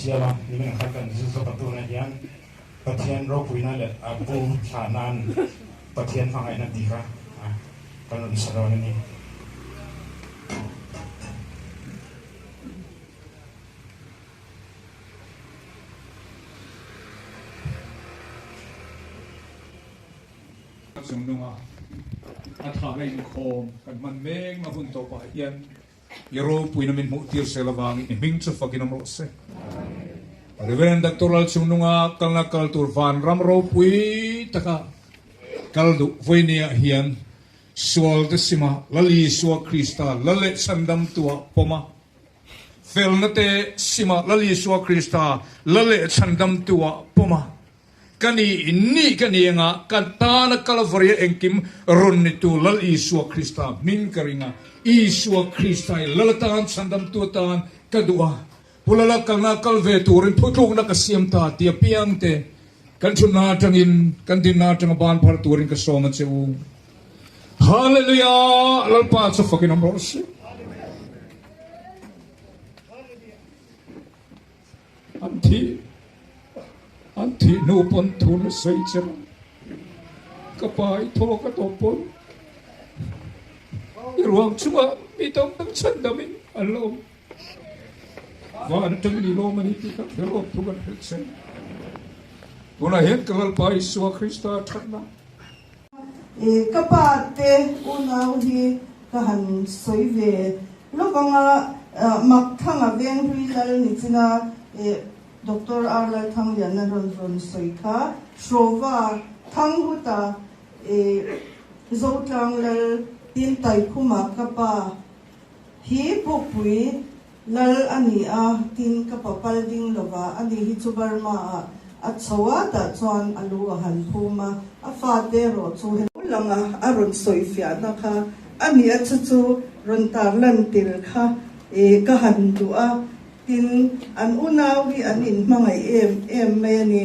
siam a, nimin khan kan zir zawk a tunah hian Pathian ropuina leh a pu thlah nan Pathian hmangaihna tih kha kan rawn sa dawn a ni. A chungnunga a thlak a inkhawm kan hman mek na hun tawpah hian i ropuina min hmuh tir sel avangin i hming chu fakin awm rawh se. Reverend Doctor Lalchungnunga kalna kal tur vanram ropui taka kal duh vawinia hian sual te sima Lal Isua Krista Lal leh Chhandamtua pawma felna te sima Lal Isua Krista Lal leh Chhandamtua pawma Ka ni in ni ka ni anga ka tana Kalvari a engkim rawn ni tu Lal Isua Krista hming ka ring a, Isua Krista i Lal atan chhandamtu atan ka duh a, Pu Lala kalna kal ve turin thutlukna ka siam ta ti apiang te kan thutna atangin kan dinna atanga ban phar turin ka sawm a che u. Hallelujah! Lalpa chu fakin awm rawh se. An thih an thih hnu pawn thu na sawi che rawh. Ka pa i thaw ka tawp pawn i ruang chungah mi tam tak chhan damin an la awm. Van atangin i lawm a ni tih kan hre lawm thu kan hrilh che. Tunah hian ka Lalpa Isua Krista thatna. Ka pa te unau hi ka han sawi ve lawk ang a, Makthanga Venghlui Lal ni china Doctor R Lalthangliana rawn rawn sawi kha, Hrawva Thanghuta Zotlang Lal tin Taikhuma ka pa hi Pukpui Lal a ni a, tin ka pa pal ding lova, ani hi chu Burma ah a chho a, tah chuan a lu a han phum a, a fate erawh chu helo langa a rawn sawi fiahna kha a ni a, chu chu rawn tar lan tel kha ka han duh a, tin an unau hi an inhmangaih em em mai a ni,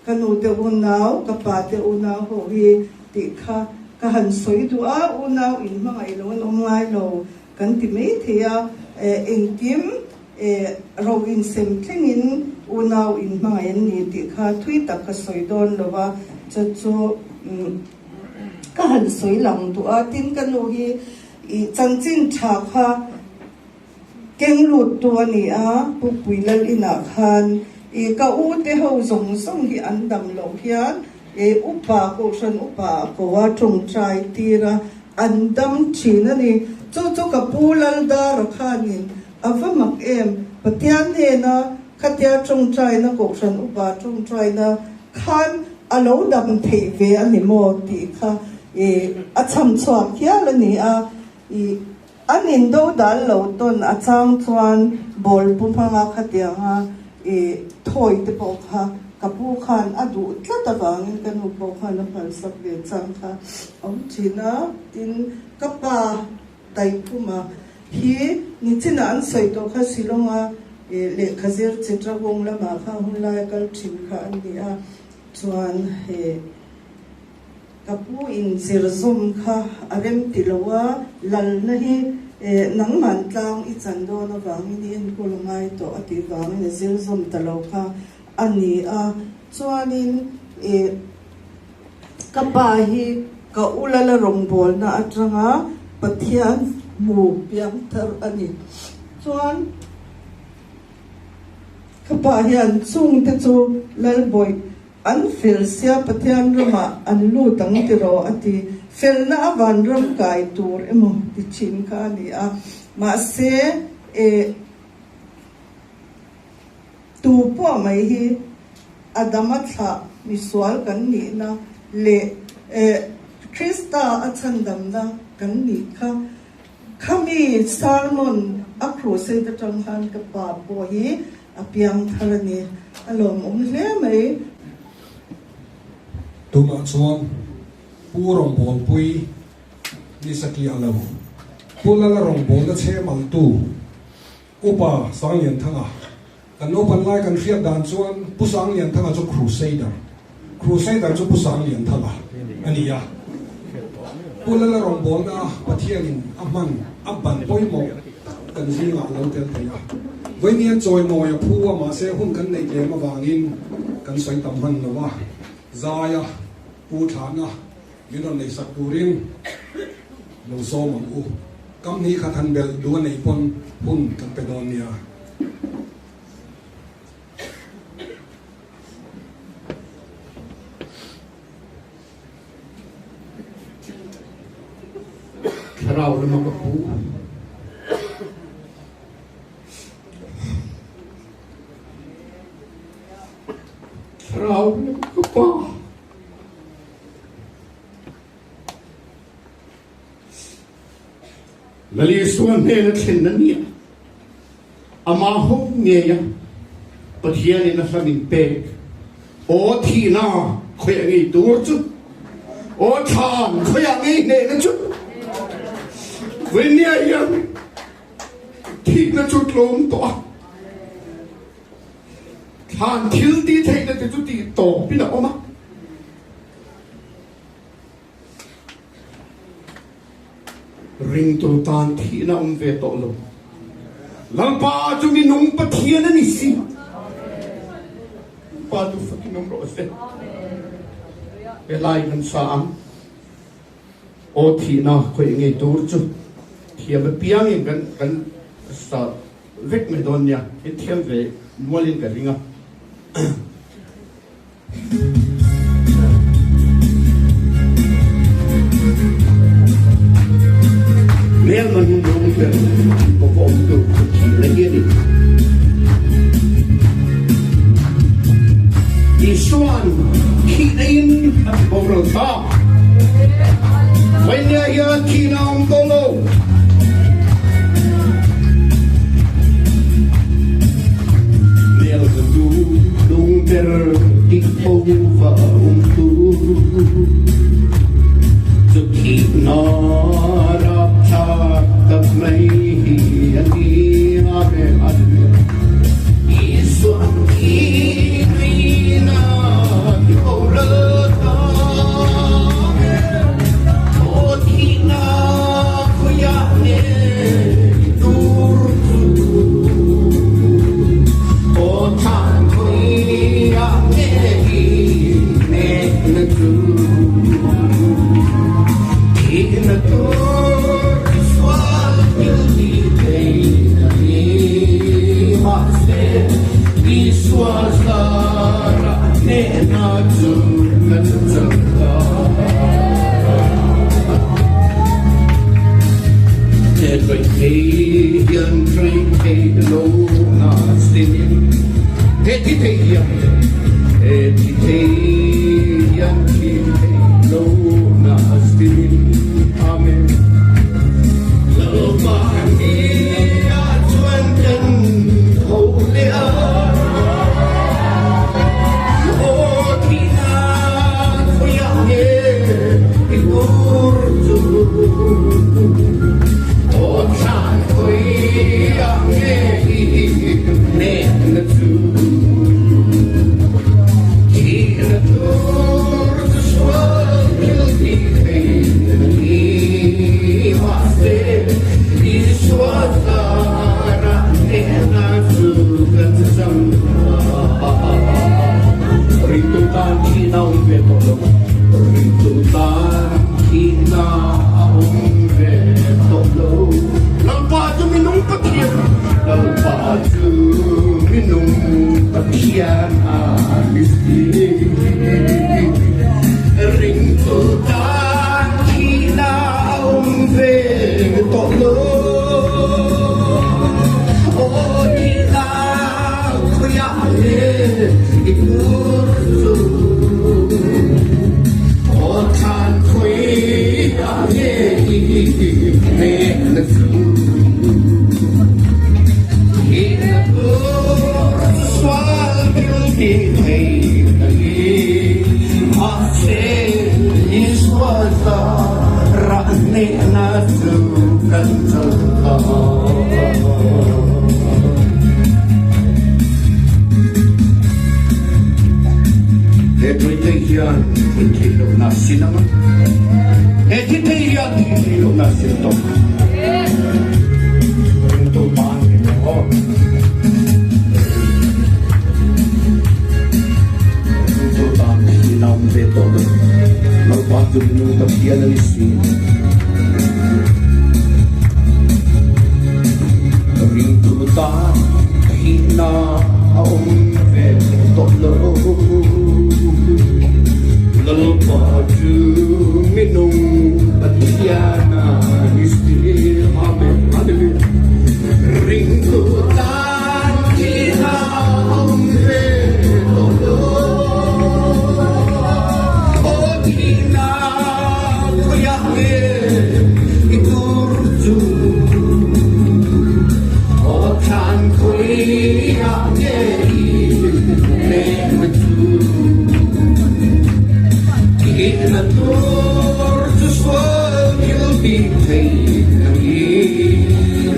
ka nu te unau, ka pa te unau ho hi tih kha ka han sawi duh a, unau inhmangaih lo an awm ngai lo. Kan ti mai thei a, engkim ro insem thlengin unau inhmangaih an ni tih kha thui tak ka sawi dawn lo va, chu chu ka han sawi lang duh a. Tin, ka nu hi i chanchin tha kha keng lut tu a ni a, Pu Puilal inah khan i ka u te ho zawng zawng hi an dam loh hian i upa kohhran upa a ko a, tawngtai tir a, An dam thin a ni. Chu chu ka pu Laldara khanin a va mak em? Pathian hnena khatia tawngtaina, Kohhran upa tawngtaina khan a lo dam theih ve a ni maw tih kha i a chham chhuak hial a ni a. I an indo dal lo tawn a chang chuan ball pu hmanga khatianga i thawi te pawh kha Ka pu khan a duh tlat avangin ka nu pawh khan a phalsak ve chang kha a awm thin a, tin ka pa Taikhuma hi nichinah an sawi tawh kha Shillong-a lehkha zir Chittagong lamah kha hun lai kal thin kha a ni a, chuan he ka pu in zir zawm kha a rem ti lo a, lalna hi nangman tlang i chan dawn avangin i enkawl a ngai tawh a tih vangin a zir zawm ta lo kha. A ni a, chuanin ih ka pa hi ka u lala rawngbawlna atanga Pathian hmu piang thar a ni. Chuan ka pa hian chungte chu Lalbawih an fel sia Pathian ramah an lut ang tiraw a ti. Felna a vanram kai tur emaw ti thin kha a ni a, mahse ih Tu pawh mai hi Adama thlah misual kan nihna leh Krista a chhandamna kan nih kha. Khami sermon a crusade atang khan ka pa pawh hi a piang thar a ni. A lawmawm hle mai. Tunah chuan Pu Rawngbawlpui ni satliah lo, Pu Lala rawngbawlna chhem altu, Upa Sanglianthanga, Kan naupan lai kan hriat dan chuan Pu Sanglianthanga chu Crusader, Crusader chu Pu Sanglianthanga a ni a. Pu Lala rawngbawlna a Pathianin a hman a ban pawimawh tak kan zingah a lo tel thei a. Vawinia chawimawi a phu a, mahse hun kan neih tlem avangin kan sawi tam hman lo a, Zaia Pu Thlana min rawn neihsak turin lo sawm ang u. Kam hnih khat han belh duh a neih pawn hun kan pe dawn nia. Thlarau lama ka pu. Thlarau lama ka pa. Lal Isua hnena thlen a nia. Ama ho ngeia Pathianin a hla min pek. Aw thihna khawiah ngei tur chu, aw thlan khawiah ngei hnehna chu. Vawinia hian thihna chu tlawm tawh a, thlan thil tih theihna te chu tih tawpin a awm a. Ringtu tan thihna awm ve tawh lo. Lalpa chu minung Pathian a ni si. Lalpa chu fakin awm rawh se. Helai kan sa ang. Aw thihna khawih ngei tur chu thiam apiangin kan kan sa vek mai dawn nia. In thiam ve mualin ka ring a. Hmelma hnung ber pawhawmtu thihna hi a ni. Isua'n thihna in a ti boral ta. Vawinia hian thihna a awm tawh lo. Hmelma chu lungber tih fo va awm tu chu thihna rapthlak tak mai hi a ni. Amen. Hallelujah. Isua'n thihna ti boral ta. Aw thihna khawiah nge tur chu Aw thlan khawiah nge i hnehna chu Thihna tur sual thil ti thei a ni Mahse Isua zarah hnehna chu kan chang ta. He tlawih thei hian tlawih thei lo na sin He thi thei hian He thi thei hian thi thei lo na sin Amen Lalpa ni ah chuan kan tho leh a Aw thihna khawiah nge i tur chu Aw thlan khawiah nge i hnehna chu Thihna tur chu sual thil tih thei a ni Mahse Isua zarah hnehna chu kan chang ta. Ringtu tan thihna awm ve tawh lo. Ringtu tan thihna a awm ve tawh lo. Lalpa chu minung Pathian. Lalpa chu minung Pathian a ni si. Ringtu tan thihna a awm ve tawh lo. Aw thihna khawiah nge i tur chu? Aw thlan khawiah nge i hnehna chu? Thihna tur sual thil ti thei ka ni. Mahse Isua zarah hnehna chu kan chang ta. He tuite hian thih theih lohna a sin ang a, he thi thei hian thih theih lohna a sin tawp. Ringtu tan ni maw? Lalpa chu minung Pathian a ni si. Ringtu tan thihna a awm ve tawh lo. Lalpa chu minung Pathian a ni si. Amen. Hallelujah. Ringtu tan thihna a awm ve tawh lo. Aw thihna khawiah nge i tur chu? Aw thlan khawiah nge i nek chu? Thihna tur chu sual thil tih thei a ni.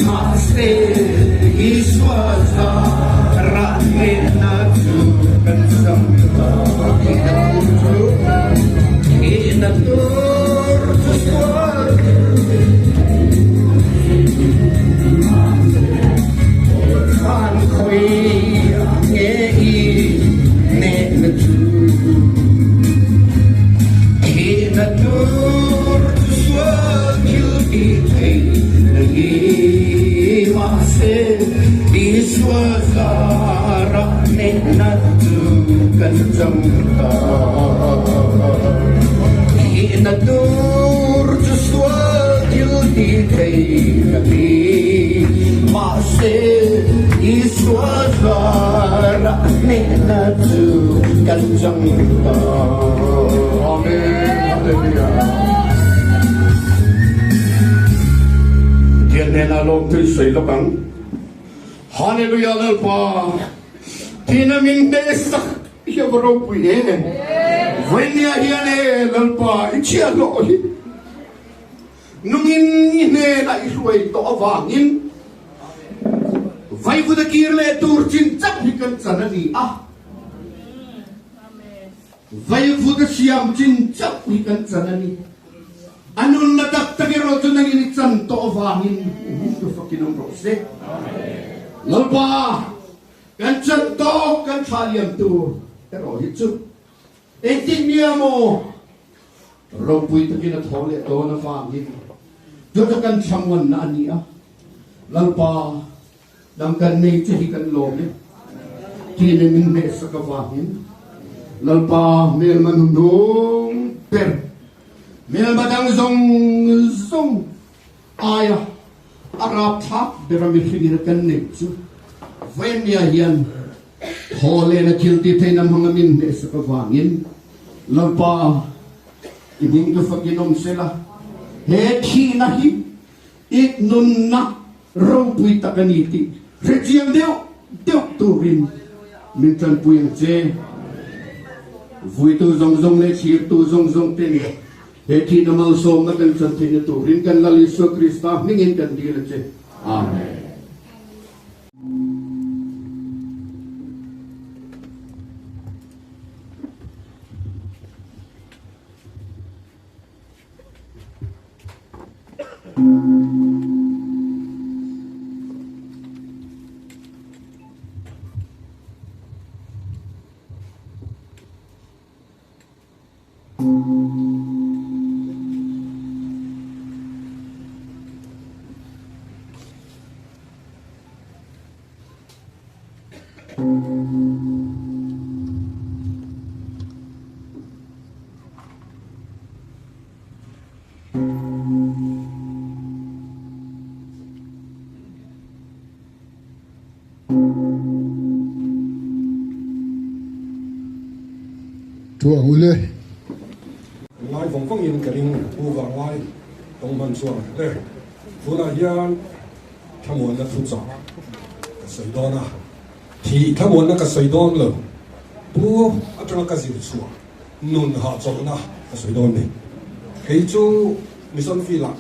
Mahse, Isua zarah hnehna chu kan sam ta. Thihna tur chu, thihna tur chu sual thil tih thei a ni. Mahse, thlan khawiah nge i hnehna chu? Thihna tur chu sual thil tih thei a ni. Mahse, Isua zarah hnehna chu kan chang ta. Thihna tur chu sual thil tih thei a ni. Mahse, Isua zarah hnehna chu kan chang ta. Amen. Hallelujah. Pathian hnenah lawmthui sawi lawk ang. Hallelujah Lalpa thihna min hnehsak hi a va ropui em. Vawinia hian e Lalpa i chhiahhlawh hi nungin i hnenah i hruai tawh avangin vaivuta kir leh tur chin chauh hi kan chan a ni a. Vaivuta siam chin chauh hi kan chan a ni. A nunna tak tak erawh chu nangin i chan tawh avangin i hming chu fakin awm rawh se. Lalpa, kan chan tawk kan thlah liam tur erawh hi chu engtin nia maw ropui takin a tho leh dawn avangin chu chu kan thlamuanna a ni a. Lalpa, nang kan nei che hi kan lawm e. Tihna min hnehsak avangin Lalpa hmelma hnuhnung ber Hmelma dang zawng zawng aia a rapthlak bera mihringin a kan neih chu Vawinia hian thaw lehna thil ti theihna hmanga min hnehsak avangin Lalpa i hming chu fakin awm sela, he thihna hi i nunna ropui tak a ni tih hrechiang deuh deuh turin min tanpui ang che. Vuitu zawng zawng leh thlirtu zawng zawng ten he thihna malsawmna kan chan theihna turin kan Lal Isua Krista hmingin kan dil a che. Amen. Thu ang ule. Ngai vawng vawng in ka ring pu vang lai tawng hman chuan le tunah hian thlamuanna thu chah ka sawi dawn a thih thlamuanna ka sawi dawn lo pu atanga ka zir chhuah Nun hahchawlhna ka sawi dawn ni. Kei chu Mission Field-ah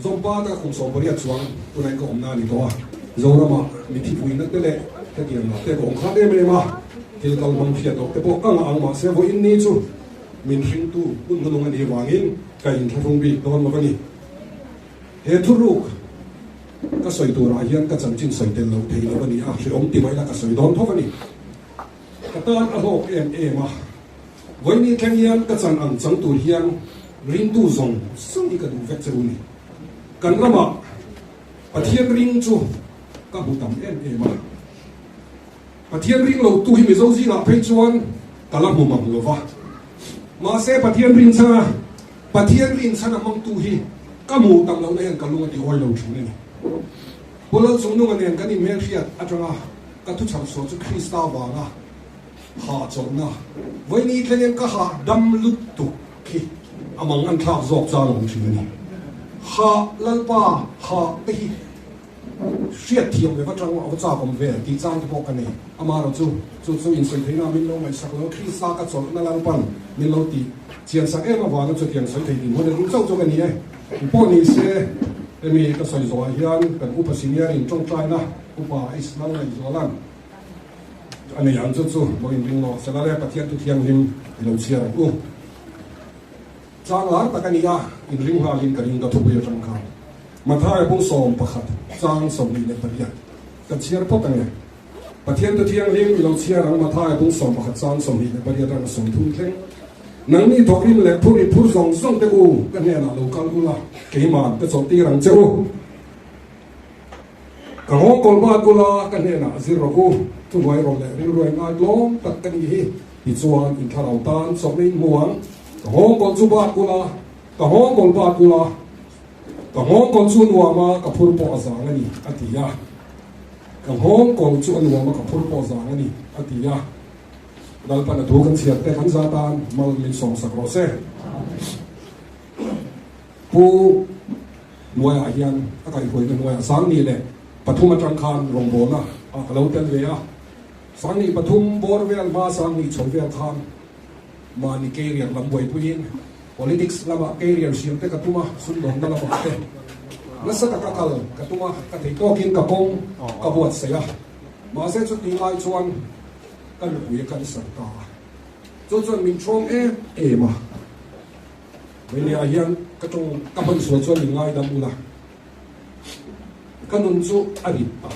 Zawmpa taka kum 18 chuang tunah ka awmna a ni tawh a. Zoramah mithi puina te leh hetiang lah te ka awm khat em em a, thil kal hmang hriat loh te pawh ka ngah ang mahse vawiin ni chu min hringtu hun hnunung a nih vangin ka inthlahrung bik dawn lo a ni. He thuruk ka sawi turah hian ka chanchin sawi tel loh thei lo a ni a, hrehawm ti mai la ka sawi dawn tho a ni. Ka tan a hlawk em em a. Vawiini thleng hian ka chan ang chang tur hian ringtu zawng zawng hi ka duh vek che u ni. Kan ramah Pathian ring chu ka hmu tam em em a. Pathian ring lo tu hi Mizo zingah phei chuan ka la hmu mang lo va. Mahse Pathian rin chhana Pathian rin chhana hmangtu hi ka hmuh tam lohna hian ka lung a ti awi lo thin a ni. Pu Lalchungnunga nen kan inhmelhriat atanga ka thuchham sual chu Krista vanga hahchawlhna vawiini thlengin ka hah dam lutuk khi a mang an thlak zawk chang awm thin a ni. Hah Lalpa hah te hi hriat thiam ve va tang a va chak awm ve tih chang te pawh ka nei. Amaherawh chu chu chu insawi theihna min lo ngaihsak lo Krista ka chawlhna Lalpan min lo tih chian sak em avanga chutiang sawi thei dinhmun eng chauh chu ka ni e. Pawh ni se hemi ka sawi zawhah hian kan upa senior in tawngtaina upa Ismail Ngaihzuala'n A nei ang chu chu lo inring lo sela le Pathian thu thianghlim i lo chhiar ang u. Chang lar tak a ni a, inring nghalin ka ring ka thupui atang khan. Mathaia bung 11 chang 28 kan chhiar phawt ang e. Pathian thu thianghlim i lo chhiar ang Mathaia bung 11 chang 28 atanga 30 thleng. Nangni thawkrim leh phur i phur zawng zawng te u ka hnenah lo kal ula keiman ka chawlhtir ang che u. Ka nghawng kawl bat ula, ka hnenah zir rawh u, thuhnuai rawh leh rilruai ngai tlawm tak ka nih hi, tichuan in thlarau tan chawhna in hmu ang. Ka nghawng kawl chu bat ula, ka nghawng kawl bat ula, ka nghawng kawl chu nuam a, ka phur pawh a zang a ni, a ti a. Ka nghawng kawl chu a nuam a, ka phur pawh a zang a ni, a ti a. Lalpan a thu kan chhiar te kan za tan mal min sawmsak rawh se. Pu Hnuaiah hian a kaihhruaina hnuaiah 2003 atang khan rawngbawlna ah ka lo tel ve a. 23 bawr vel hma 20 chho vel khan mahni career lam buaipuiin politics lamah career siam te ka tum a, sumdawnna lamah te nasa taka kal ka tum a, ka thei tawkin ka kawng ka buatsaih a. Mahse chutih lai chuan ka nupui a cancer ta a, chu chuan min ṭhawng em em a. Hmeichhia hian ka tawng ka hman sual chuan min ngaidam ula, ka nun chu a rit a,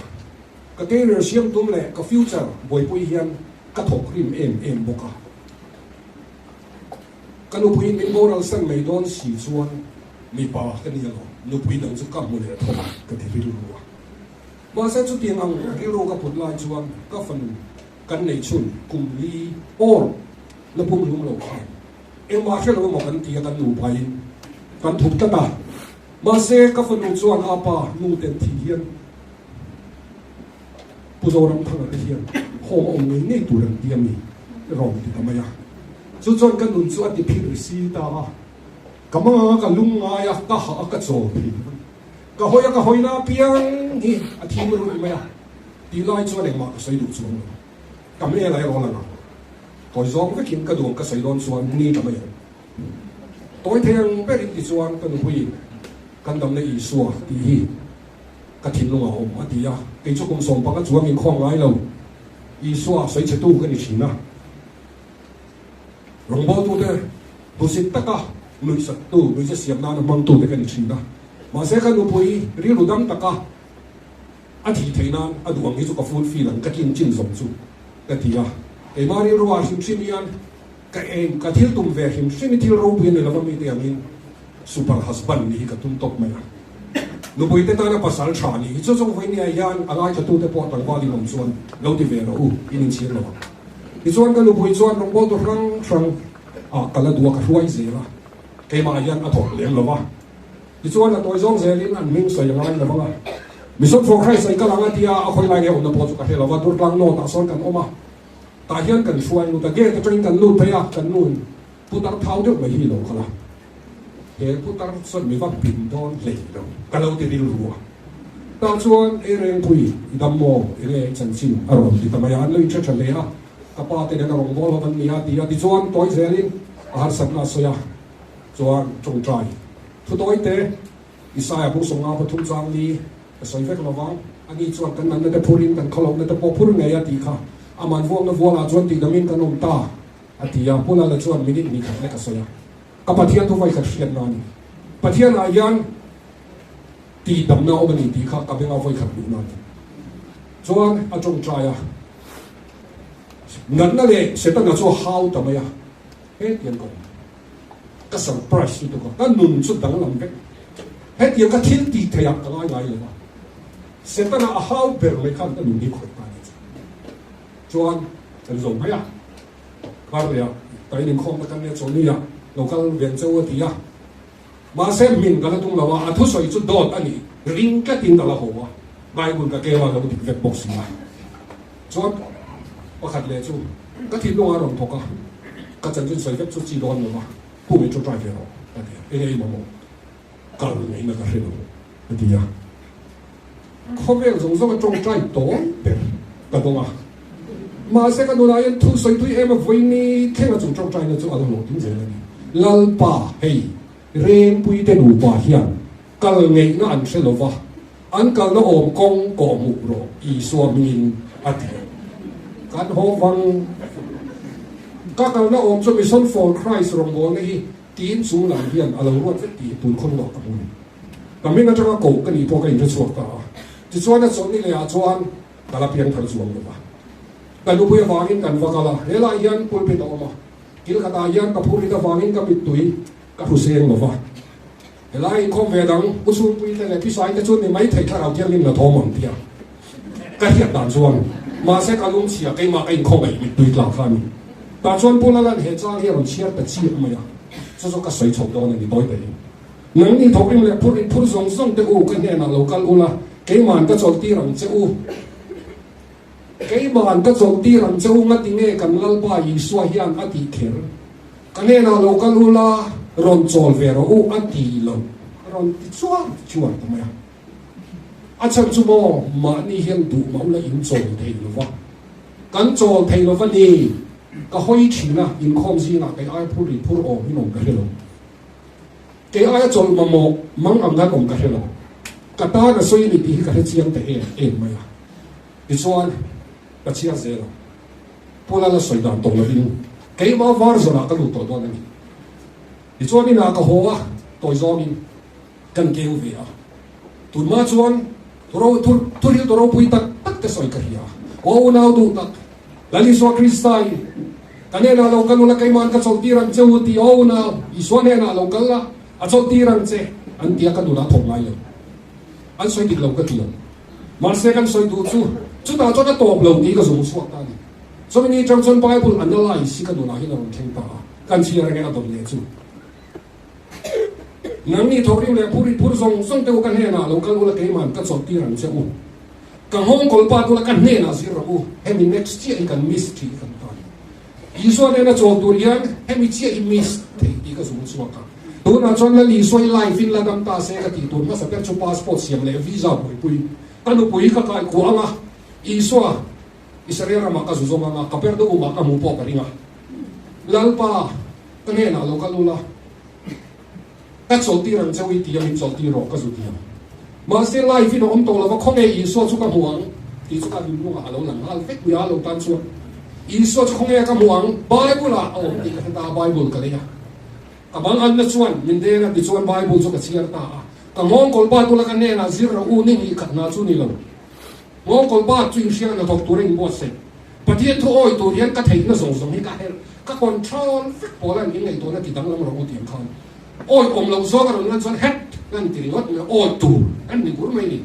ka career siam tum leh ka future buaipui hian ka thawk rim em em bawk a. Ka nupuiin min boral san mai dawn si chuan mipa ka ni alawm, nupui dang chu ka hmu leh thawk ka ti rilru a. Mahse chutiang ang rilru ka put lai chuan ka fanu kan nei chhun kum li awr la pum lum lo khan Engmah hre lo emaw kan ti a kan nupain kan thup tlat a. Mahse ka fanu chuan a pa nu ten thih hian Pu Zoramthanga te hian home a awm ngei ngei tur an ti a mi rawn ti ta mai a. Chu chuan ka nun chu a ti phir si ta a. Ka manga ka lung ngai a, ka hah a ka chawl thei lo a ni. Ka hawi a ka hawi na apiang hi a thim ruih mai a. Tih lai chuan engmah ka sawi duh chuang lo. Ka hmel a erawh a lang ang. Tawi zawng vekin ka duang ka sawi dawn chuan ni ta mai ang. Tawi thei ang berin ti chuan ka nupuiin kan damna Isua tih hi ka thinlungah a awm a ti a, kei chu kum 15 chuang inkhawm ngai lo Isua sawi chhetu ka ni thin a. Rawngbawltute hmusit taka nuihsattu, nuihza siam nana hmangtute ka ni thin a. Mahse ka nupui rilru dam taka A thih theih nan a duh ang hi chu ka fulfill ang, ka tlin chin zawng chu ka ti a. Keimah rilruah hrim hrim hian ka eng ka thil tum ve hrim hrim hi thil ropui a ni lova mite angin super husband nih hi ka tum tawp mai a. Nupui te tana pasal tha nih hi chu chu vawinia hian a ngaithlatute pawh tlangval in awm chuan lo ti ve rawh u, in inchhir lo ang. Tichuan ka nupui chuan rawngbawltu hrang hrang ah ka la duh a, ka hruai zel a, keimah hian a thawk lem lo va. Tichuan a tawi zawng zelin an hming sawi a ngai lo vang a. Mission for Christ sawi kal ang a tia a khawi lai nge awmna pawh chu ka hre lo va, Durtlang North ah sawn kan awm a, tah hian kan hruai lut a, gate atangin kan lut phei a, kan nun putar thau deuh mai hi lo kal a, he putar chuan mi va pin dawn hlei lo ka lo ti rilru a. Tah chuan ei rengpui i dam maw enge i chanchin a rawn ti ta mai a, an lo inhre tha hle a, ka pa te nen a rawngbâwl ho kan ni a ti a, tichuan tawi zelin a harsatna a sawi a. Chuan tawngtai thu tawi te, Isaia bung 53 chang li ka sawi vek lo vang, ani chuan kan natna te phurin kan khawlohna te pawh phur ngei a tih kha, aman vuakna vualah chuan tihdamin kan awm ta a ti a, Pu Lala chuan minute hnih khat lek a sawi a, ka Pathian thu vawi khat hriatna a ni, Pathianah hian tihdamna a awm a ni tih kha ka benga vawi khat luhna a ni. Chuan a tawngtai a, natna leh Setana chu a hau ta mai a. Hetiang ka awm. Ka surprise lutuk a, ka nun chu danglam vek. Hetiang ka thil tih theih ah ka ngai ngai lo a. Setana a hau ber mai khan ka nun hi khawih ta ni chu. Chuan kan zo mai a, kar leh ah ka in inkhawmna kan nia chawlhni ah lo kal veng cheu a ti a. Mahse hmin ka la tum lo a, a thusawi chu dawt a ni ring tlatin ka la haw a, Bible ka keu a lo dik vek bawk si a. Chuan pakhat leh chu ka thinlung a rawn thawk a, ka chanchin sawi vek chu chi dawn lo va, Pu min ṭawngṭai ve rawh ka ti a, eng ei mamawh kal ngaihna ka hre lo ka ti a, khawvel zawng zawng a ṭawngṭai tawn ber ka dawng a, mahse ka nunah hian thu sawi tui em a vawiini thleng a chu ṭawngṭaina chu a la hlawhtling zel a ni. Lalpa hei Rengpui te nupa hian kal ngeihna an hre lo va, an kalna awm kawng kawh hmuh rawh Isua hmingin a ti a. Kan haw vang. Ka kalna awm chu Mission for Christ rawngbawlna hi tiin chung lam hian a lo ruat vek tih tun khawn luah ka hmu ni. Ka hming atanga koh ka nih pawh ka inhre chhuak ta a. Tichuan a chawlhni leh ah chuan ka la piang thar chuang lo va. Ka nupui avangin kan va kal a, helai hian pulpit a awm a, kil khatah hian ka phurrit avangin ka mittui ka hru seng lo va. Helai inkhawm ve dang u chhungpui te leh phisai te chu ni mai thei thlarau thianghlim la thawm ang tia ka hriat dan chuan mahse ka lungchhia keimah ka inkhawm eih mittui tlak kha a ni. Tah chuan Pu Lalan he chang hi a rawn chhiar ta chiah mai a, chu chu ka sawi chho dawn a ni tawi tawi. Nangni thawkrim leh phur rit phur zawng zawng te u ka hnenah lo kal ula keima'n ka chawlh tir ang che u. Keima'n ka chawlh tir ang che u ngati nge kan Lalpa Isua hian a tih kher? Ka hnenah lo kal ula, rawn chawl ve rawh u a ti lo, rawn ti chuar chuar ta mai a. A chhan chu maw, mahni hian duh mah ula in chawl thei lo va, kan chawl thei lo va ni, ka hawi thin a, inkhawm zingah kei aia phur ri phur awm in awm ka hre lo. Kei aia chawlh mamawh mang ang an awm ka hre lo. Ka tan a sawi a ni tih hi ka hre chiang ta em em mai a. Tichuan, ka chhiar zel ang. Pu Lala sawi dan tawh lovin keimah var zawnah ka lut tawh dawn a ni. Tichuan inah ka haw a, tawi zawngin kan keu ve a. Tunhma chuan thuril tu ropui tak tak te sawi ka hria. Aw unau duh tak, Lal Isua Krista in ka hnenah lo kal ula keima'n ka chawlhtir ang che u ti aw unau Isua hnenah lo kal la, a chawlhtir ang che an ti a ka nunah thawk ngai lo. An sawi dik lo ka ti lo. Mahse kan sawi duh chu chutah chuan a tawp lo tih ka zung chhuak ta a ni. Chumi ni atang chuan Bible analyse hi ka nunah hian a rawn thleng ta a, kan chhiar enge a dawt leh chu. Nangni thawkrim leh phur rit phur zawng zawng te u ka hnenah lo kal ula keima'n ka chawlh tir ang che u. Ka nghawngkawl pa tula ka hnenah zir rawh u, hemi next chiah hi kan miss tih kan ta a ni. Isua nena chawl tur hian hemi chiah hi miss theih tih ka zung chhuak a. Tunah chuan Lal Isua hi live in la dam ta se ka tih tur hmasa ber chu passport siam leh visa buaipui ka nupui ka kai kuah ang a, Isua Israel ramah ka zu zawng ang a, ka ber deuh umah ka hmuh pawh ka ring a. Lalpa ka hnenah lo kal ula, ka chawlhtir ang che u i ti a, min chawlhtir rawh ka zu ti ang. Mahse live in a awm tawh lova khawnge Isua chu ka hmu ang tih chu ka rinlungah a lo lang nghal vek mai a, lo tan chuan Isua chu khawnge ka hmu ang Bible ah a awm tih ka hre ta a, Bible ka lei a. Ka bang anna chuan min deng a tichuan Bible chu ka chhiar ta a, ka nghawngkawl ba tula ka hnenah zir rawh u ni hnih khat hna chu ni lo. Nghawngkawl ba chu inhriat hnathawk tur a inbuatsaih. Pathian thu awi tur hian ka theihna zawng zawng hi ka helh, ka control vek pawl a in ngaihtuahna ti danglam rawh u tih ang khan awi awm loh zawng a rawn lan chuan het lan ti ringawt mai awi tur an ni bur mai ni.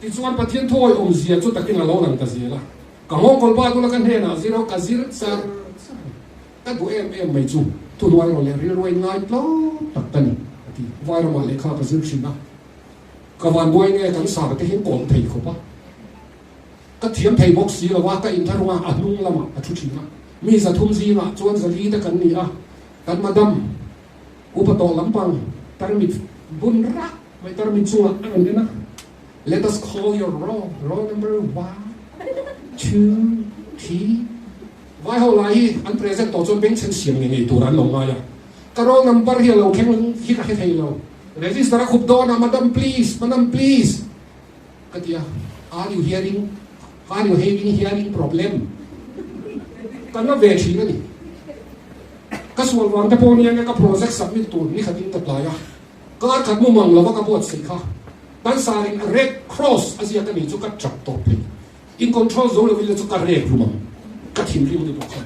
Tichuan Pathian thu awi awmzia chu takin a lo lang ta zel a, ka nghawngkawl ba tula ka hnenah zir rawh ka zir char char a ni. Ka duh em em mai chu thuhnuai rawh leh rilru a inngai tlawm tak ka ni a ti. Vairamah lehkha ka zir thin a, ka vanduai nge kan sar te hian kawlh thei khawp a, ka thiam thei bawk si lo a, ka intharung a, a hnung lamah ka thu thin a. Mi zathum zingah chuan zali te kan ni a, kan madam upa tawh lampang tarmit bun rak mai tarmit chungah a rawn en a, Let us call your roll, roll number one, two, three. Vai ho lai hi an present tawh chuan bengchheng siam ngei ngei tur an lo ngai a, ka roll number hi a lo thleng hi ka hre thei lo. Register a khup dawn a, Madam please, Madam please ka ti a, are you hearing, are you having hearing problem? Ka na ve thin a ni. Ka sual vang te pawh nia nge ka project submit tur ni khatin ka tlai a, kar khat mumang lova ka buatsaih kha kan sarin red cross a ziak a nih chu ka tap tawp thei. In control zo lo ila chu ka rek rum ang, ka thinrim lutuk kha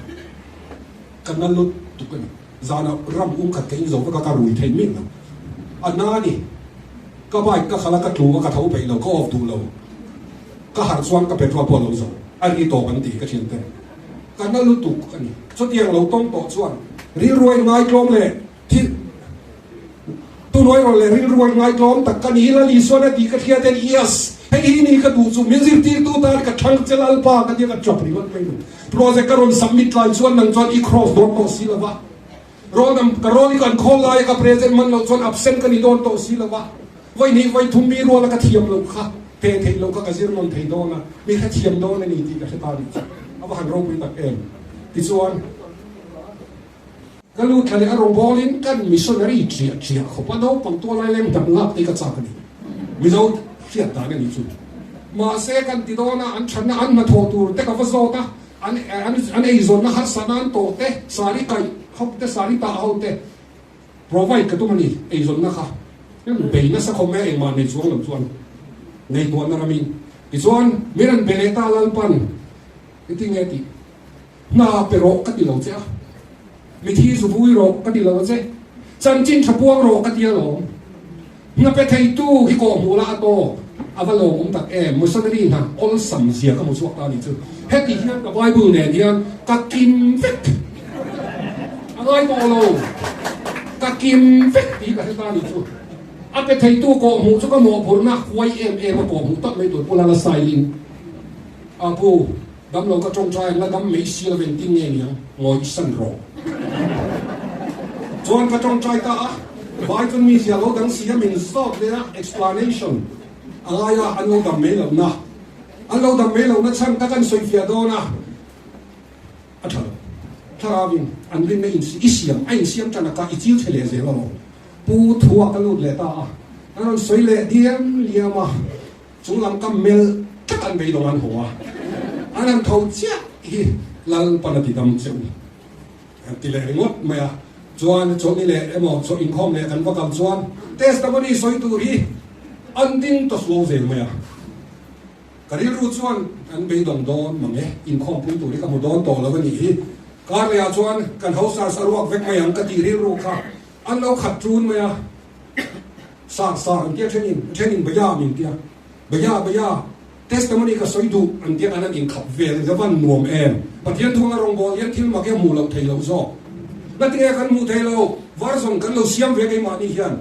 ka na lut tuk a ni. Zanah ram um khat ka in zo vek a, ka rui thei miah lo. A na ni. Ka bike ka khalh a, ka tlu a, ka tho peih lo, ka off duh lo. Ka harh chuan ka petrol pawh a lo zo. A ri tawp an ti ka thian te. Ka na lutuk a ni. Chutiang lo tawng tawh chuan rilruai ngaitlawm leh thil tunuai rawn leh rilruai ngaitlawm tak ka ni. Lal Isuan a tih ka hriat hian yes, hei hi ni ka duh chu min zirtirtu tan ka thlang che Lalpa ka tia ka chap ringawt mai lo. Project ka rawn submit lai chuan nang chuan i cross dawn tawh si lo va. Roll nam ka roll i kan khawl laia ka present man loh chuan absent ka ni dawn tawh si lo va. Vawi hnih vawi thum mi ruala ka thiam loh kha teh theih loh kha ka zir nawn thei dawn a, mi hre thiam dawn a ni tih ka hre ta nih chu a va han ropui tak em. Tichuan, ka lut thla leh a rawngbawlin kan missionary chiah chiah khawp a, naupang tual lai leng dam lak te ka chak a ni. Mizo hriat dan a nih chu. Mahse kan ti dawn a, an thatna an hnathawh tur te ka va zawt a, an an eizawnna harsatna an tawh te, sari kaih ho te, sari tah ho te, Provide ka tum a ni, eizawnna kha bei nasa khawp mai a, engmah nei chuang lo chuan ngaihtuahna ramin. Tichuan, min rawn be leh ta Lalpan, engtin nge tih? Hna pe rawh ka ti lo che a, mithi zu vui rawh ka ti lo a che, chanchin tha puang rawh ka ti alawm. Hna pe theitu hi kawhhmuh la a tawk, a va lawmawm tak em, missionary hna awlsam zia ka hmu chhuak ta a nih chu. Heti hian ka Bible nen hian ka kim vek a ngai tawh lo, ka kim vek tih ka hre ta a nih chu. A pe theitu kawhhmuh chu ka mawhphurhna huai em em a kawhhmuh tak mai tur Pu Lala Sailin a pu damlo ka tawngtai ang la dam mai si lo engtin nge niang ngawih san rawh. Chuan ka tawngtai ta a, vai chuan mi zia lo dang si a min zawt leh a, explanation a ngai a, an lo dam mai lohna, an lo dam mai lohna chhan ka kan sawifiah dawn a, a tha lo. Thlarauin an rinna in i siam, a insiam tan a ka i chil chhe leh zel alawm. Pu Thua ka lut leh ta a, an rawn sawi leh diam liam a, chung lam ka melh tlat an beidawng an haw a, an han tho chiah hi Lalpan a ti dam che u. An ti leh ringawt mai a, chuan chawlhni leh emaw chaw inkhawm leh kan va kal chuan testimony sawi tur hi an ding ta suau zel mai a. Ka rilru chuan an beidawng dawn mang e, inkhawmpui tur hi ka hmu dawn tawh lo a nih hi. Kar lehah chuan kan hosar saruak vek mai ang ka tih rilru kha an lo khat ṭun mai a. Sar sar an tia ṭhenin, ṭhenin baya min tia, baya baya. Testimony ka sawi duh an tia an an inkhap vel hi van nuam em? Pathian thunga rawngbâwl hian thil mak hi a hmuh loh thei loh zawk. Ngatinge kan hmuh thei lo? Version kan lo siam ve keimahni hian.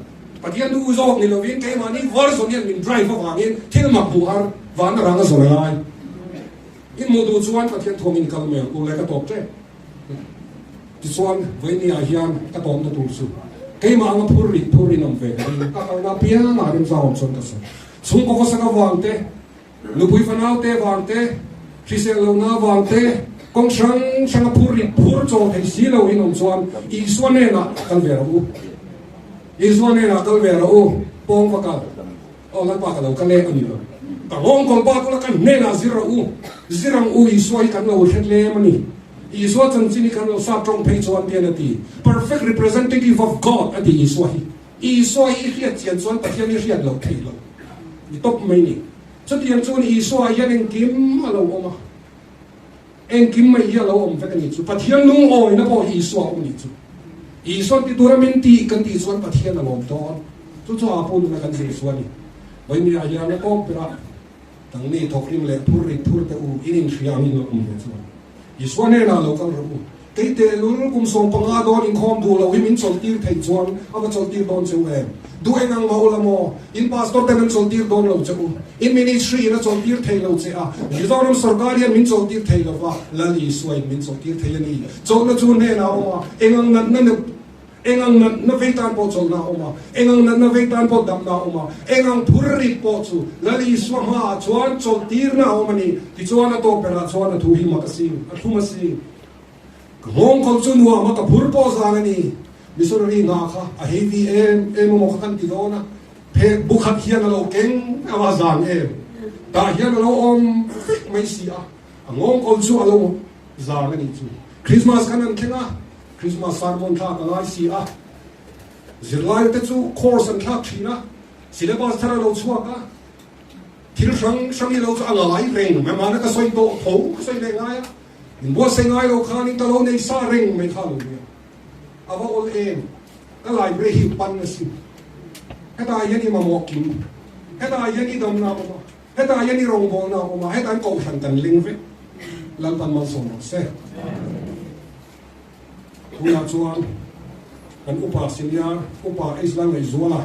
Pathian thu zawk ni lovin keimahni version hian min drive avangin thil mak hmuh har van a rang a zawn a ngai. In hmuh duh chuan Pathian thuangin kal mai ang u le ka tawp ṭep. Tichuan vawinia hian ka tawpna tur chu keimah anga phur rih phur in awm ve ka ring. Ka kalna apiangah rimzau awm chuan ka sawi. Chhungkaw khawsak avang te, nupui fanau te avang te, hrisel lohna avang te, kawng hrang hranga phur rit phur chaw thei si lo in awm chuan Isua hnenah kal ve rawh u. Isua hnenah kal ve rawh u. Pawng va kal. Aw Lalpa ka lo kal e a ni lo. Ka nghawngkawl pa kula ka hnenah zir rawh u. Zir ang u Isua hi kan lo hre tlem a ni. Isua chanchin hi kan lo sap tawng phei chuan tian a ti. Perfect representative of God a ti Isua hi. Isua hi i hriat chian chuan Pathian i hriat loh theih loh ni tawp mai ni. Chutiang chuan Isua hian engkim a lo awm a, engkim mai hi a lo awm vek a nih chu. Pathian lungawina pawh hi Isua a awm nih chu. Isuan ti tura min tih kan tih chuan Pathian a lawm dawn. Chu chu a pu nuna kan zir chu a ni. Vawinia hian a tawp berah dangni thawkrim leh phur rit phur te u in inhria angin lo awm ve chuan Isua hnenah lo kal rawh u. Kei tehlul kum 15 dawn inkhawm duh loh hi min chawlhtir theih chuan a va chawlhtir dawn che u em? Duh eng ang mah ula maw? In pastor ten an chawlhtir dawn lo che u. In ministry in a chawlhtir thei lo che a. Mizoram sorkar hian min chawlhtir thei lo va, Lal Isua in min chawlhtir thei a ni. Chawlhna chu hnenah a awm a, eng ang natna neuh Eng ang natna vei tan pawh chawlhna a awm a, eng ang natna vei tan pawh damna a awm a, eng ang phur rit pawh chu Lal Isua hmaah chuan chawlhtirna a awm a ni. Tichuan a tawp berah chuan a thu hi mak a si, a thlum a si. Ka nghawngkawl chu nuam a, ka phur pawh zan a ni. Missionary hna kha a heavy em em emaw kha kan ti dawn a, phek bu khat hian a lo keng a va zan em. Tah hian a lo awm vek mai si a, a nghawngkawl chu a lo zan a nih chu. Christmas khan an thleng a. Christmas sermon thlak a ngai si a, zirlai te chu course an thlak thin a, syllabus thar a lo chhuak a, thil hrang hrang hi lo chu a ngai reng mai, mahna ka sawi tawh tho ka sawi leh ngai a, inbuatsaih ngai lo khanin ka lo nei sa reng mai kha lo nia. A va awl em? Ka library hi pan asin. Hetah hian i mamawh kim. Hetah hian i damna a awm a. Hetah hian i rawngbawlna a awm a. Hetah hian kohhran kan ling vek. Lalpan malsawm rawh se. Tunah chuan kan upa senior upa Isla Ngaihzuala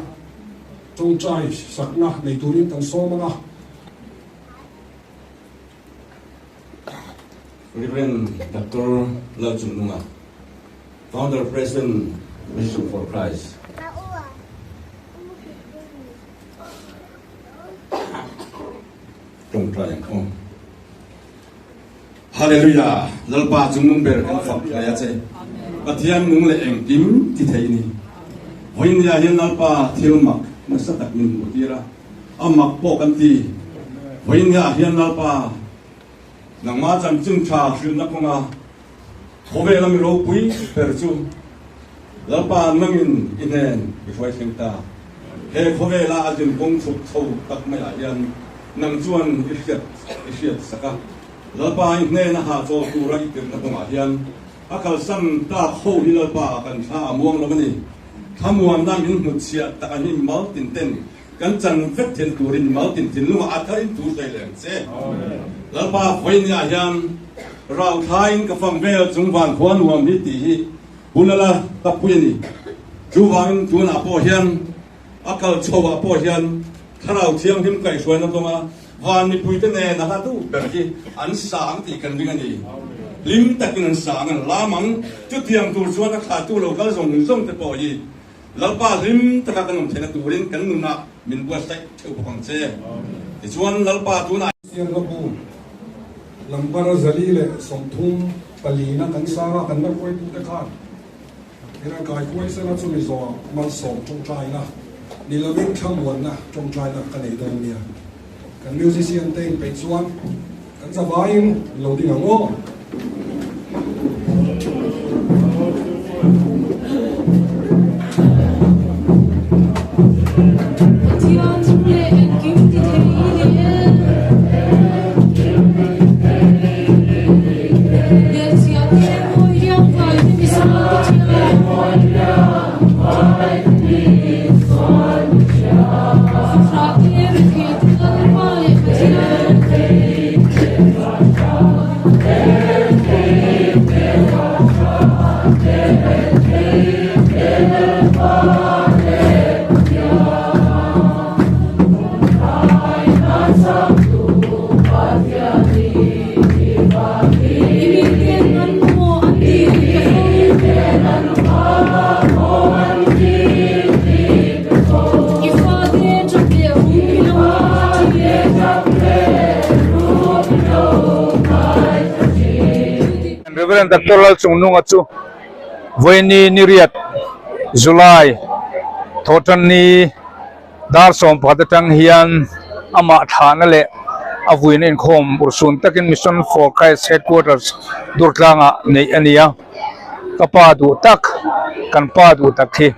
tawngtai sakna nei turin kan sawm ang a. Rev. Doctor Lalchungnunga, Founder President Mission for Christ. Tawngtai ang aw. Hallelujah! Lalpa chu nung ber kan fak hle a che. Pathian nung leh engkim ti thei ni. Vawinia hian Lalpa thil mak nasa tak min hmuh tir a. A mak pawh kan ti. Vawinia hian Lalpa nangmah chanchin tha hrilhna kawnga khawvel a mi ropui ber chu Lalpa nangin i hnen i hruai thleng ta. He khawvela a zin kawng chhuk chho tak maiah hian nang chuan i hriat i hriat sak a. Lalpa i hnena hahchawl tura i tirhna kawngah hian a kalsan tak ho hi Lalpa kan thla a muang lo a ni. Thlamuanna min hnutchhiah tak a hi mal tin ten kan chan vek then turin mal tin thinlungah a tharin thu sawi leh ang che. Lalpa vawinia hian rauhthlaiin ka fang vel chung van khua nuam hi tih hi hun a la tappui a ni. Chuvangin tunah pawh hian a kal chhoah pawh hian Thlarau Thianghlim kaihhruaina zawnga van mipuite nen a hla duh ber hi an sa ang tih kan ring a ni. Hlim takin an sa ang, an lam ang. Chutiang tur chuan a thlahtu lo kal zawng zawng te pawh hi Lalpa hlim taka kan awm theihna turin kan nunah min buatsaih theuh bawk ang che. Tichuan Lalpa tunah. Siamna bu lambar zali leh 34 na kan sang a, kan la hruaitute khan Iran kai kuai sela chumi zawhah malsawm tawngtaina ni lovin thlamuanna tawngtaina ka nei dawn nia. Kan musician te inpeih chuan kan zavaiin lo ding ang aw. Pathian chung leh engkim ti thei i ni e. Rev. Doctor Lalchungnunga chu Vawiini Niriat, July, Thawhtanni dar 11 atang hian amah thlahna leh a vuina inkhawm urhsun takin Mission for Christ Headquarters Durtlangah neih a ni a. Ka pa duh tak, kan pa duh tak hi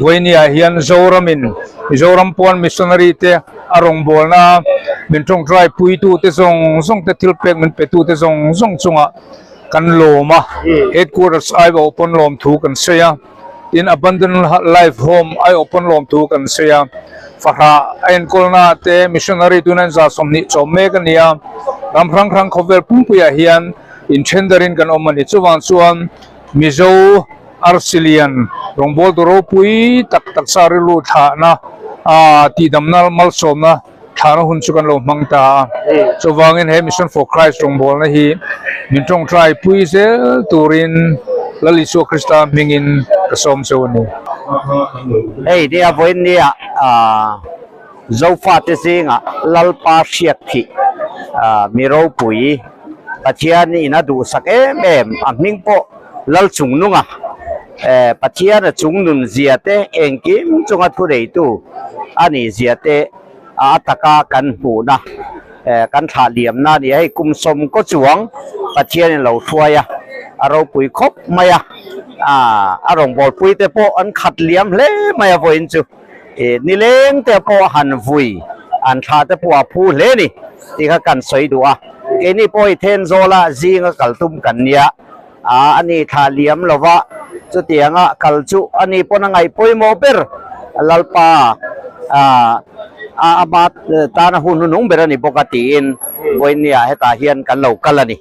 Vawinia hian Zoramin Mizoram pawn missionary te a rawngbawlna min tawngtai puitute zawng zawng te thil pek min petute zawng zawng chungah kan lawm a. Headquarters aiawh pawn lawmthu kan sawi a. Tin, Abundant Life Home aiawh pawn lawmthu kan sawi a, fahrah a enkawlna te missionary tuna in 120 chawm mek a ni a, ram hrang hrang khawvel pumpuiah hian inthendarin kan awm a ni. Chuvang chuan Mizo Arsilian rawngbawltu ropui tak taksa rilru thlahna, tihdamna malsawmna thlahna hun chu kan lo hmang ta a. Chuvangin he Mission for Christ rawngbawlna hi min tawngtai pui zel turin Lal Isua Krista hmingin ka sawm cheu a ni. Hei nia vawiin nia Zofate zingah Lalpa hriat thih mi ropui Pathian in a duhsak em em a hming pawh Lalchungnunga Pathian a chungnun zia te engkim chunga thuneitu a nih zia te a taka kan hmuhna kan thlah liamna a ni a. Hei kum 10 kaw chuang Pathian in lo hruai a, a ropui khawp mai a, a rawngbawlpui te pawh an khat liam hle mai a vawiin chu nileng te pawh han vui an thlah te pawh a phu hle a ni tih kha kan sawi duh a. Keini pawh hi Thenzawl-a zinga kal tum kan nia. A ani thla liam lova Chutianga kal chu a ni pawn a ngaih pawimawh ber Lalpa a ama tana hun hnunung ber a ni bawk a tiin vawinia hetah hian kan lo kal a ni.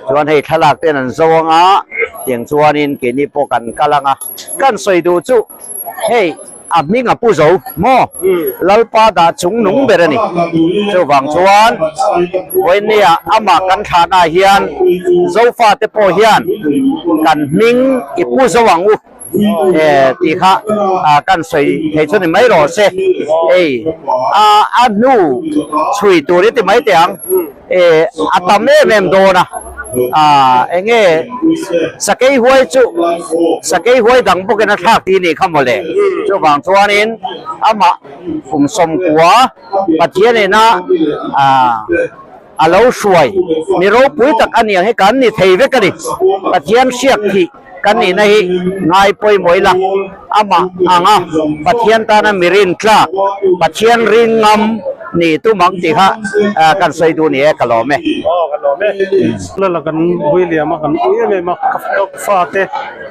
Chuan hei thlalak ten an zo anga tiang chuanin keini pawh kan kal anga kan sawi duh chu hei a hming a pu zo maw Lalpa dah chung nung ber a ni. Chuvang chuan vawinia amah kan thlahna ah hian Zofa te pawh hian kan hming i pu zo ang u tih kha kan sawi thei chu ni mai rawh se. Hei a hnu chhui tur i ti mai teh ang. A tam em em dawn a, eng nge sakei huai chu sakei huai dang bawkin a thlak tih nih kha mawle. Chuvang chuanin amah kum sawmkua Pathian ina a lo hruai mi ropui tak a niang hi kan ni thei vek a ni. Pathian hriak thih kan nihna hi ngai pawimawh ila amah anga Pathian tana mi rin tlak, Pathian ring ngam nih tum ang tih kha kan sawi duh ni e, ka lawm e. Aw ka lawm e. Lala kan William a kan ui em em a, ka fate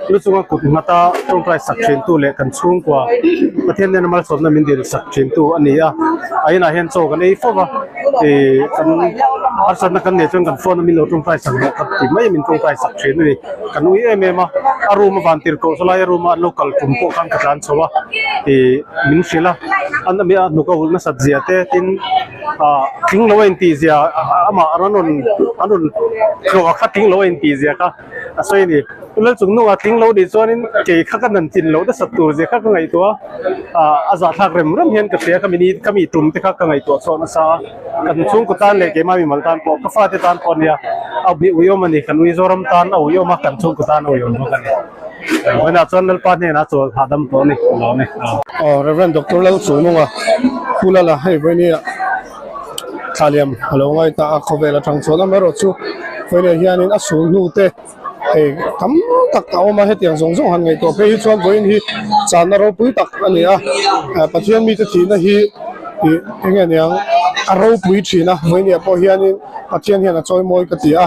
lu chunga kut nghata tawngtai sak thin tu leh kan chhungkua Pathian nena malsawmna min dil sak thin tu a ni a, a inah hian chaw kan ei fo va, ih kan harsatna kan neih chuan kan phone a min lo tawngtai sak leh ka ti mai a min tawngtai sak thin a ni. Kan ui em em a, a room a van tir koh chu lai a room a an lo kal tum pawh khan ka tlan chho a ih min hrilh a, an ami a hnuk a ulh nasat zia te tin ah tling lo a intih zia amah an rawn an rawn tlawh a kha tling lo a intih zia kha a sawi a ni. Lal chung nungah tling lo nih chuanin kei kha ka nan chin loh nasat tur zia kha ka ngaihtuah a, ah a zahthlak rem rem hian ka hria ka mini ka mi tum te kha ka ngaihtuah chhuah nasa a. Kan chhungkaw tan leh keimah mimal tan pawh ka fate tan pawh ania a ui uiawm a ni kan ui Zoram tan a uiawm a kan chhungkaw tan a uiawm bawk a ni. Vawiinah chuan Lalpa hnenah chawl hahdam tawh a ni ka lawm e. Aw Rev. Doctor Lalchungnunga Pu Lala hei vawinia thlaliam a lo ngai ta a khawvel atang chuan amaherawh chu vawinia hianin a sul hnu te hei tam tak a awm a hetiang zawng zawng han ngaihtuah phei hi chuan vawiin hi channa ropui tak a ni a Pathian mite thihna hi ih eng nge niang a ropui thin a vawiin pawh hianin Pathian hian a chawi mawi ka ti a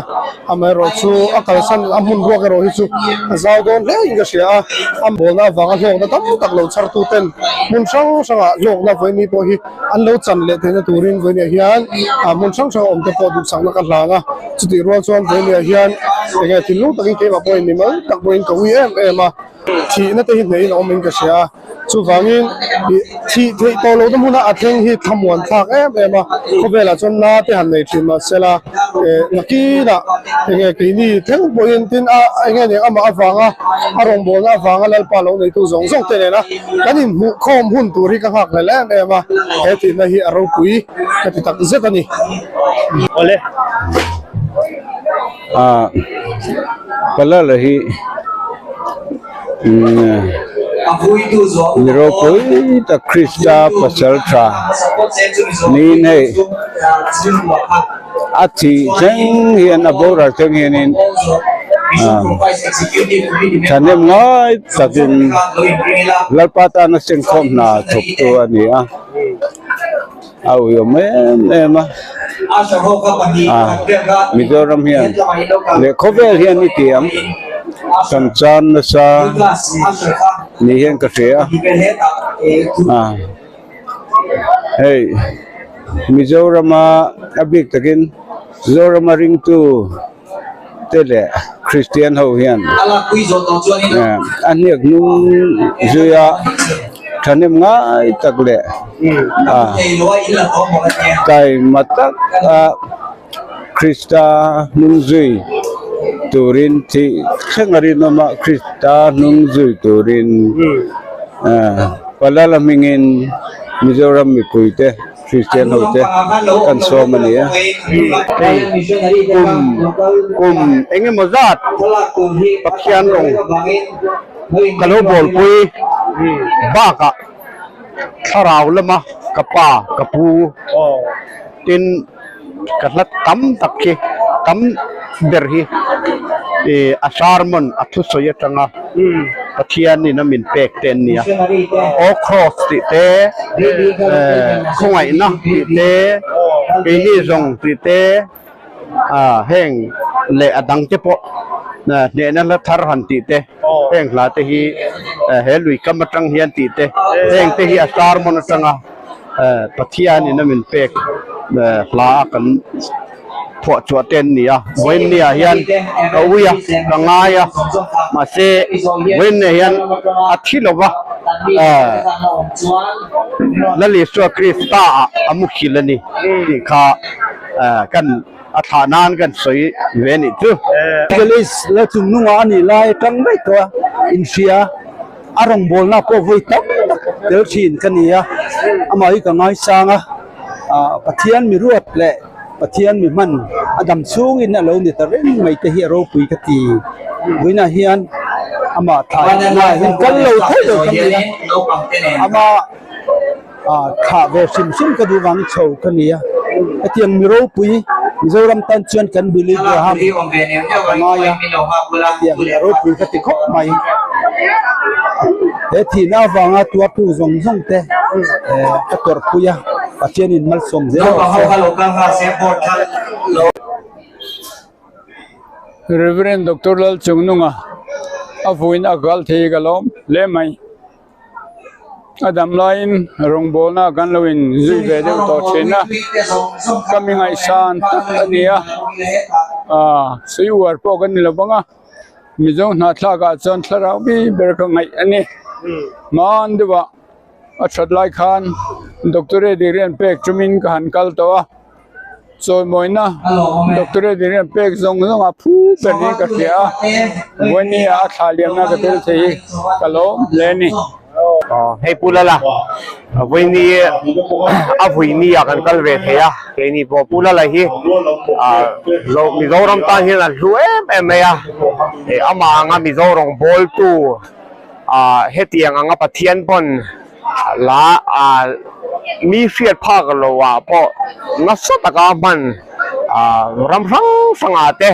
amaherawh chu a kalsan a hmun ruak erawh hi chu a zau dawn hle in ka hria a a bawlna avanga hlawkna tam tak lo chhar tu ten hmun hrang hrangah hlawkna vawiin ni pawh hi an lo chan leh theihna turin vawiin hian hmun hrang hrang a awm te pawh duhsakna ka hlang a. Chutih rual chuan vawinia hian enge thinlung takin keimah pawhin mimal tak pawhin ka ui em em a, thihna te hi hneihin a awm in ka hria a, chuvangin ih thih theih tawh lohna hmuna a thleng hi thlamuan thlak em em a, khawvelah chuan na te han nei thin mahsela eh nakinah enge keini thleng pawhin tin a enge nen amah avanga a rawngbawlna avanga Lalpa lo neitu zawng zawng te nena kan inhmuh khawm hun tur hi ka nghak hlel em em a, he thihna hi a ropui ka ti tak zet a ni. Awle. Ah Palala hi mi ropui tak Krista pasal tha niin hei a thih thleng hian a boral thleng hianin thahnem ngai takin Lalpa tana sengkhawm hna thawktu a ni a. A uiawm em em a, Mizoram hian leh khawvel hian i ti ang kan chan nasa ni hian ka hria a, hei Mizorama a bik takin Zorama ringtu te leh Kristian ho hian a hniak hnung zuia thahnem ngai tak leh taima tak a Krista hnung zui turin thih thleng a rinawm a Krista hnung zui turin Palala hmingin Mizoram mipuite. Kristian ho te kan sawm a ni a. Hei kum kum eng emaw zat Pathian rawng ka lo bawlpui bakah thlarau lama ka pa ka pu tin ka hla tam tak hi tam ber hi ih a sermon a thusawi atanga Pathianin a min pek te an ni a, Aw Cross tih te, khawngaihna tih te, keini zawng tih te, heng leh a dang te pawh hnehna hla thar han tih te. Heng hla te hi he lui kam atang hian tih te heng te hi a sermon atanga Pathian in a min pek hla a kan phuah chhuah te an ni a. Vawiinni ah hian ka ui a, ka ngai a, mahse vawiinni ah hian a thi lo va, Lal Isua Krista ah a muhil a ni tih kha kan a thlah nan kan sawi ve anih chu. Police la chung nungah a nih lai atang daih tawh a inhria a rawngbawlna pawh vawi tam tak tel thin ka ni a, amah hi ka ngaisang a, Pathian mi ruat leh Pathian mi hman a dam chhungin a lo ni ta reng mai te hi a ropui ka ti. Vawiinah hian amah thlah hian kal lo thei lo ka ni a, amah. Thlah ve hrim hrim ka duh vang chho ka ni a, hetiang mi ropui Mizoram tan chuan kan Billy Graham a ngai a, hetiang mi ropui ka ti khawp mai. He thihna avanga tuartu zawng zawng te ka tawrhpui a, Pathianin malsawm zel rawh se. Rev. Doctor Lalchungnunga a vuin a kal thei ka lawm hle mai. A dam laiin rawngbawlna kan lo in zui ve deuh tawh thin a, ka mi ngaihsan tak a ni a, aaa sui uar pawh kan ni lo vang a, Mizo hnahthlak ah chuan thlarau bi ber ka ngaih a ni. Hmaan deuh ah a that lai khan doctorate degree an pek tumin ka han kal tawh a. Chawimawina doctorate degree an pek zawng zawng a phu ber hi ka hria a, vawiin a thla liamna ka tel thei hi ka lawm hle a ni. Hei Pu Lala, vawiin a vuini ah kan kal ve thei a, keini pawh Pu Lala hi Mizoram tan hian a hlu em em mai a, amah anga Mizo rawngbawltu hetiang anga Pathian pawn La mi hriat phak lo ah pawh nasa taka hman ram hrang hrang ah te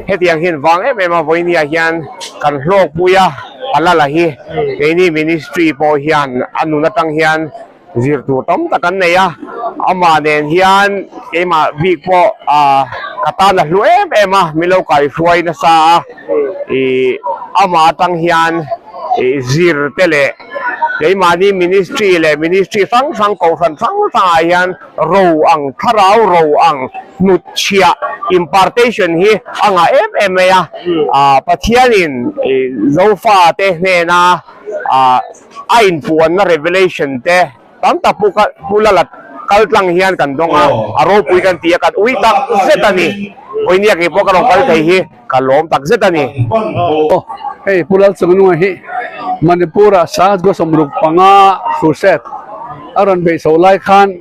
hetiang hian vang em em a vawiin ah hian kan hlawkpui a a la la hi keini ministry pawh hian a nun atang hian zir tur tam tak an nei a amah nen hian keimah bik pawh ka tan a hlu em em a min lo kaihruai nasa a ih amah atang hian ih zir te leh. Keimahni ministry leh ministry hrang hrang kohhran hrang hrangah hian ro ang, thlarau ro ang hnutchhiah, impartation, hi a ngah em em mai a. Pathianin Zofate hnena a inpuanna revelation te tam tak pu Lala kal tlang hian kan dawng a, a ropui kan ti a, kan ui tak zet a ni. Vawinia kei pawh ka rawn kal thei hi. Ka lawm tak zet a ni. Aw, hei Pu Lalchungnunga hi Manipur-ah 1965 crusade a rawn beih chho lai khan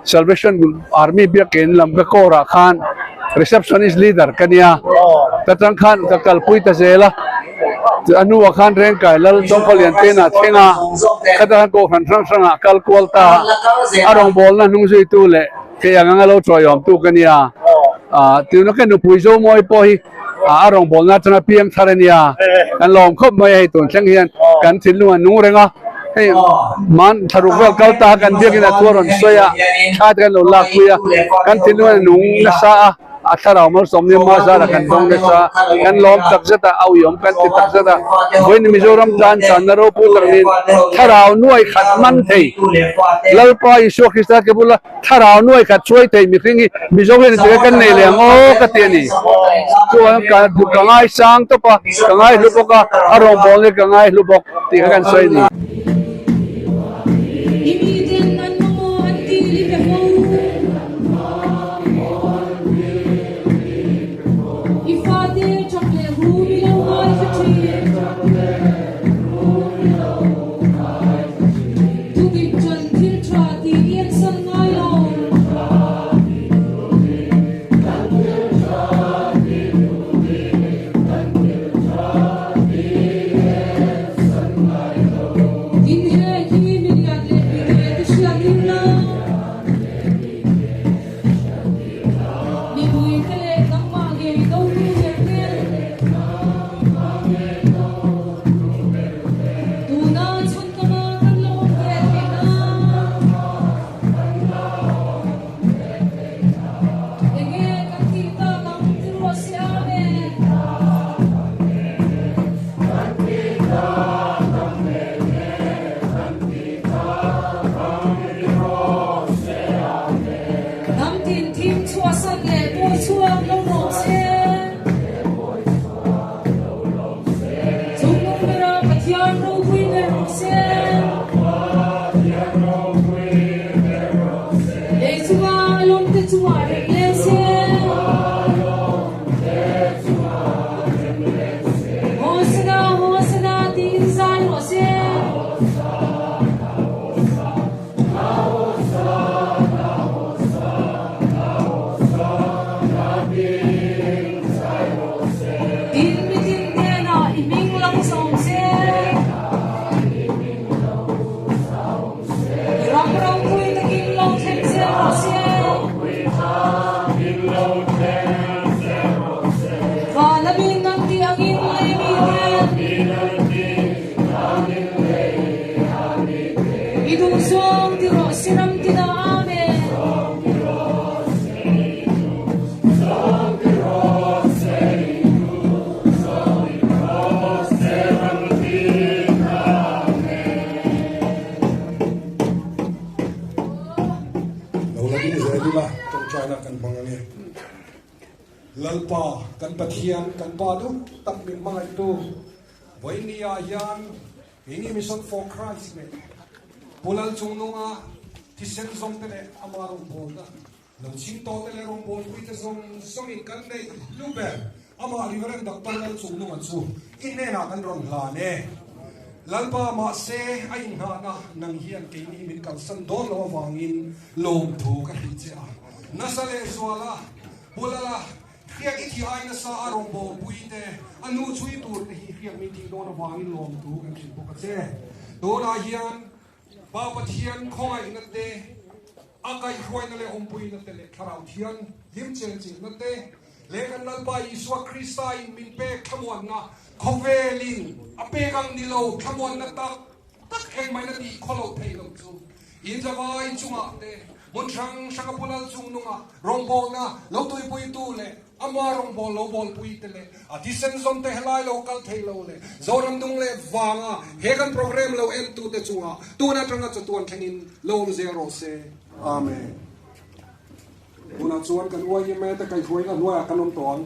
Salvation Army biakin lam ka kawrah khan receptionist leader ka nia. Ka tang khan ka kalpui ta zel a, a hnuah khan Rengkai Lal Chawngkhawlian Tena thleng a, ka tang khan kohhran hrang hrangah kal kual ta a, a rawngbawlna hnungzuitu leh Kei ang anga lo chawiawmtu ka nia. Tuna ka nupui Zomawi pawh hi a rawngbawlna atanga piang thar a nia. Kan lawm khawp mai a hei tun thleng hian kan thinlung a nung reng a. Hei man thlaruk vel kal ta kan biakin a thu a rawn sawi a, thla te kan lo lakpui a. Kan thinlung a nung nasa a, a thlarau malsawmna hi mazara kan dawng nasa. Kan lawm takzet a, a uiawm kan ti takzet a. Vawiin Mizoram tan channa ropui tak niin thlarau nuai khat man thei Lalpa Isua Krista ke bula Thlarau nuai khat chhuai thei mihring hi Mizo hian inti kan nei leh ang aw ka ti a ni. Chuan ka ka ngaisang tawp a, ka ngaihlu bawk a, a rawngbawlna hi ka ngaihlu bawk tih kha kan sawi a ni. Ṭawngṭaina kan hmang ange. Lalpa, kan Pathian, kan Pa duh tak min hmangaihtu, vawinia hian keini Mission for Christ leh Pu Lalchungnunga thisen zawngte leh ama rawngbawlna Lo chhim tawh te leh rawngbawlpuite zawng zawngin kan neih hlu ber. Amah Reverend Doctor Lalchungnunga chu i hnenah kan rawn hlan e. Lalpa mahse a inngahna nang hian keini min kalsan dawn lo avangin lawmthu ka hrih che a. Nasa leh Zuala, Bulala, hriak i thi ai nasa a rawngbawlpuite a nu chhui tur te hi hriak min tih dawn avangin lawmthu kan hrih bawk a che. Tunah hian Pa Pathian khawngaihna te, A kaihhruaina leh awmpuina te leh Thlarau Thian hlim chenchilhna te leh kan Lalpa Isua Krista in min pek thlamuanna khawvelin a pek ang ni lo thlamuanna tak tak engmahina tih khaw loh theih loh chu in zavai chungah te hmun hrang hranga Pu Lalchungnunga rawngbawlna lo tuipuitu leh Ama rawngbâwl lo bâwlpui te leh a thisen zawm te helai lo kal thei lo leh Zoram dung leh vanga he kan program lo entu te chungah tun atanga chatuan thlengin lo awm zel rawh se. Amen. Tunah chuan kan YMA te kaihhruaina hnuaiah kan awm tawh ang.